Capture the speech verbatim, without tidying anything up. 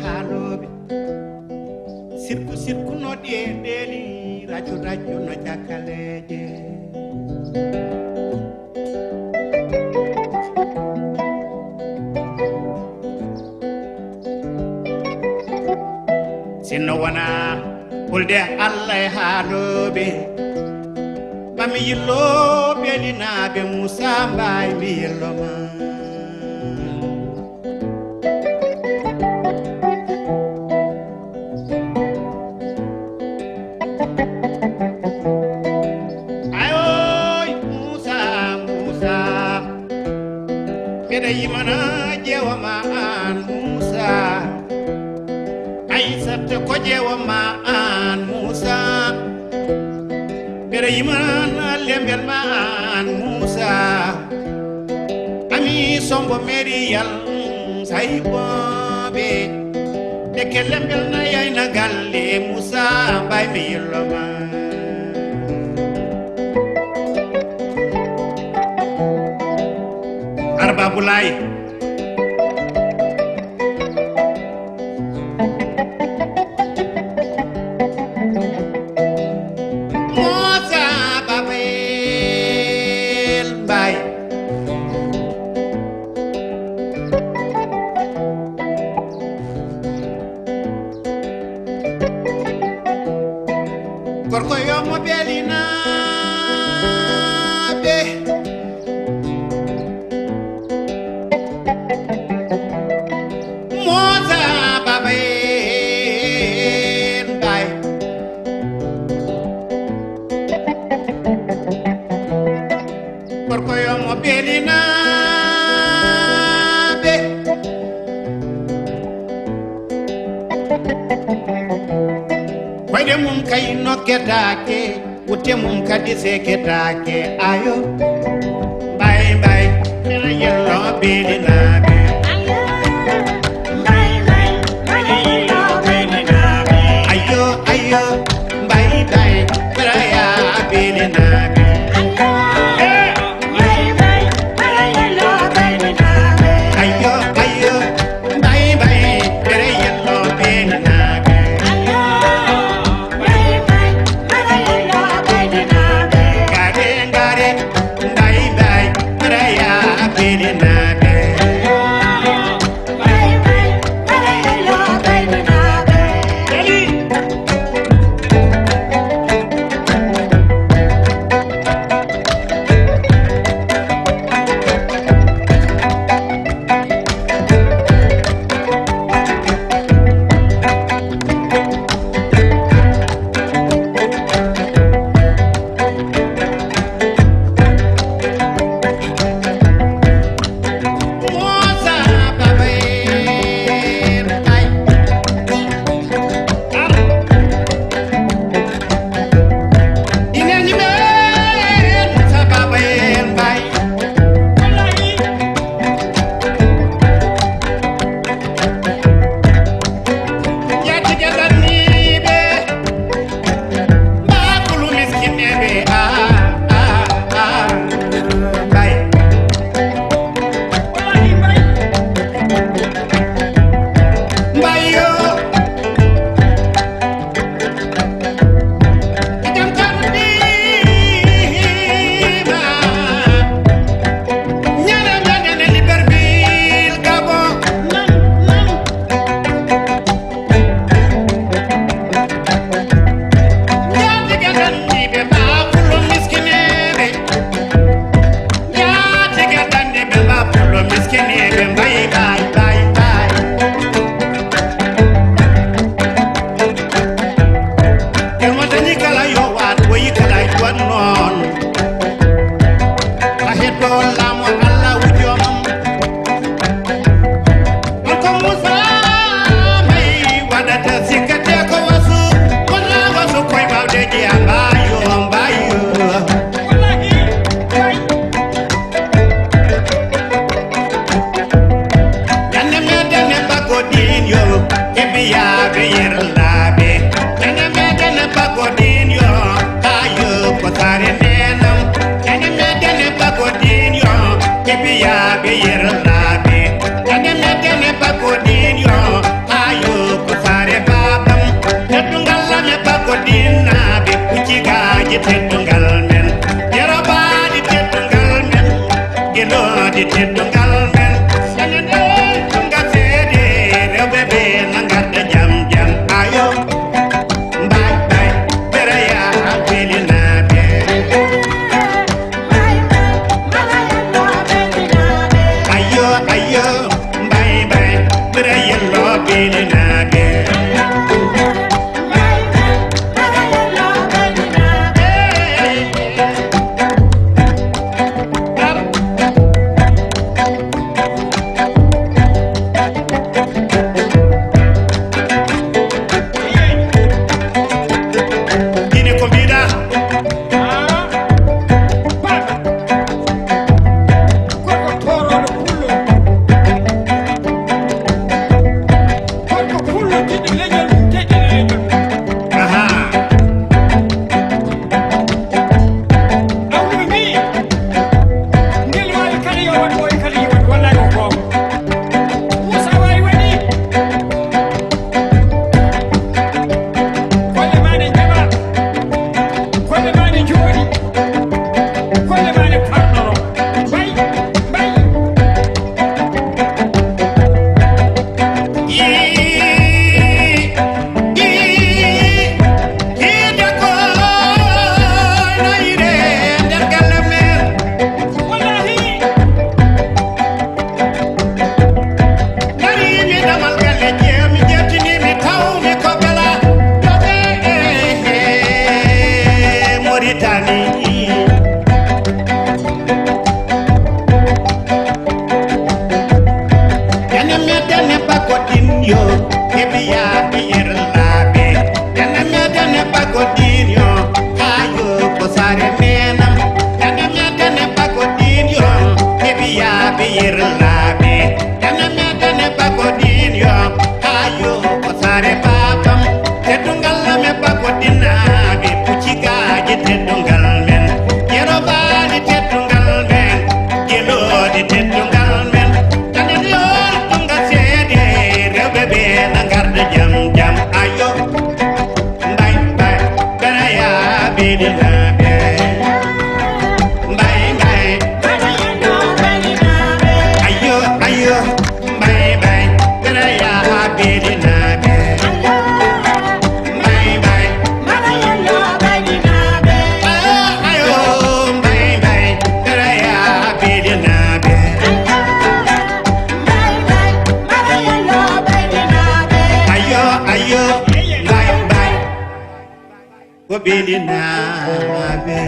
Haalooɓe sirku sirku no ɗeeɗeeli, rajo rajo no jakaleeje. Sinno wona hulde Allah e haalooɓe, ɓami yillooɓe linaaɓe Muusa Mbaay mi yillo ma. Ayoy Muusa, Muusa, mbeɗa yimana jeewa ma an Muusa. Aysata ko jeewa ma an Muusa. Mbeɗa yimana lembel ma an Muusa. Ami sombo meriyal saybooɓe. Deke lembel na yayna galle Muusa Mbaay mi yillo ma. Arba Bulaay. Muusa Babel Mbaay. Gorko yo mo belinaaɓe. Muusa Babel Mbaay. Gorko yo mo belinaaɓe. Koyɗe mum kay nokketaake, wutte mum kadi seketaake. Ayo, Mbaay, Mbaay, mbeɗa yillo belinaaɓe. Ayo, Mbaay, Mbaay, mbeɗa yillo belinaaɓe. Ayo, ayo, Mbaay, Mbaay, mbeɗa yaa belinaaɓe. Ayo, Mbaay, Mbaay, mbeɗa yillo belinaaɓe. Ayo, ayo, Mbaay, Mbaay, mbeɗa yillo belinaaɓe. Ayo, Mbaay, Mbaay, mbeɗa yillo belinaaɓe. Ngare, ngare, Mbaay, Mbaay, mbeɗa yaa belinaaɓe. Ayo, Mbaay, Mbaay, mbeɗa yillo belinaaɓe. Njaatige danniiɓe, bakulu miskinneeɓe, ah, ah, ah, Mbaay. Mbaay yo. Jam tan ɗiima. Ñande men en Libreville, Gabon. Njaatige danniiɓe, bakulu miskinneeɓe. Njaatige danniiɓe, bakulu miskinneeɓe. Mbaay, Mbaay, Mbaay, Mbaay. Emo dañi kala yo waat, o yi kala yo waat noon. A heddoo laamu Allah wujjoomam. On ko Muusa Mbaay waɗata sikkate ko wasu, wonaa wasu koye baawɗe jeya mbaayo, mbaayo. Ñande meɗen e Bagodinho, e biyaaɓe yerlaaɓe. Ñande meɗen e Bagodinho, haa yo ko saare neenam. Ñande meɗen e Bagodinho, e biyaaɓe yerlaaɓe. Ñande meɗen e Bagodinho, haa Ine ko mbiɗa? Gorko toorooɗo pullo. Gorko pullo jiɗɗo leñol mum, teddina leñol mum. Aha. Awɗo mi, ngel waawi kala yo waɗ, ɓooyi kala yo waɗ, wallaay ko goonga. Muusa waawi waɗi. Golle ma ne njaɓa. Golle ma ne njooɗi. Golle ma ne parɗoro. Mbay, mbay. Yii, yii, yiide ko nayre nder galle men. Wallahi. Darimi damal galle jeemi, jettini mi tawmi ko bela. Doɓe e Moritani. Dene me dene bako din yo, kebi ya bi yerlabe. Dene me dene bako din yo, ayo ko sare menam. Dene me dene bako din yo, kebi ya bi yerlabe. Dene me dene bako din yo, ayo ko sare babam. Teddungal me bako dinabe, pucci gaji teddungal men. Yero bani teddungal men. Gelooɗi teddungal men, tanen yool tunga seede, rewɓe ɓe na ngarda jam jam. Ayo, mbay, mbay, bana ya beɗi na ɓe. Mbay, mbay, ayo, ayo, mbay, mbay, bana ya beɗi na ɓe. Mbay, mbay. Ah, ayo, mbay, mbay, tere ya bidinabe. Ayo, ayo, mbay, mbay, ko bidinabe.